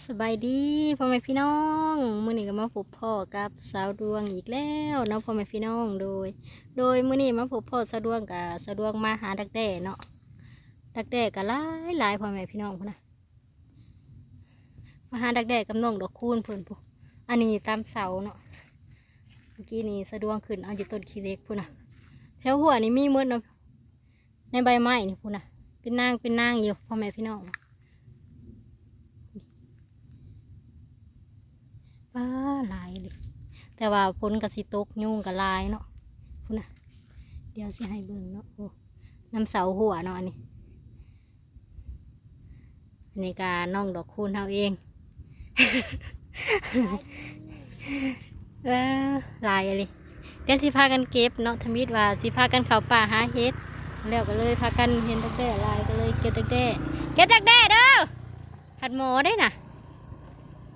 ສະບາຍດີພໍ່ແມ່ພີ່ນ້ອງ, ມື້ນີ້ກໍມາພົບພໍ້ກັບສາວດວງອີກແລ້ວເນາະພໍ່ແມ່ພີ່ນ້ອງ. ໂດຍ ໂດຍມື້ນີ້ມາພົບພໍ້ສາວດວງ ກະສາວດວງມາຫາດັກແດ້ເນາະ, ດັກແດ້ກໍຫຼາຍໆ ພໍ່ແມ່ພີ່ນ້ອງພຸ້ນນະ. ມາຫາດັກແດ້ກັບນ້ອງດອກຄູນເພິ່ນພຸ້ນ, ອັນນີ້ຕາມເສົາເນາະ, ເມື່ອກີ້ນີ້ສາວດວງຂຶ້ນເອົາຢູ່ຕົ້ນຂີ້ເຫຼັກພຸ້ນນະ. ແຖວຮົ້ວນີ້ມີໝົດເນາະ ໃນໃບໄມ້ນີ້ພຸ້ນນະ, ເປັນນາງເປັນນາງຢູ່ພໍ່ແມ່ພີ່ນ້ອງ. ປ້າ ຫຼາຍເລີຍ, ແຕ່ວ່າຝົນກໍຊິຕົກ ຍຸງກໍຫຼາຍເນາະ ພຸ້ນນະ. ດຽວຊິໃຫ້ເບິ່ງເນາະ, ໂອ້ ນຳເສົາຮົ້ວເນາະ ອັນນີ້. ອັນນີ້ກໍນ້ອງດອກຄູນເຮົາເອງ. ເອີ ຫຼາຍອີ່ຫຼີ. ດຽວຊິພາກັນເກັບເນາະ, ທຳອິດວ່າຊິພາກັນເຂົ້າປ່າຫາເຫັດ, ແລ້ວກໍເລີຍພາກັນເຫັນດັກແດ້ຫຼາຍ ກໍເລີຍເກັບດັກແດ້. ເກັບດັກແດ້ເດີ, ພັດໝໍເດ້ນະ.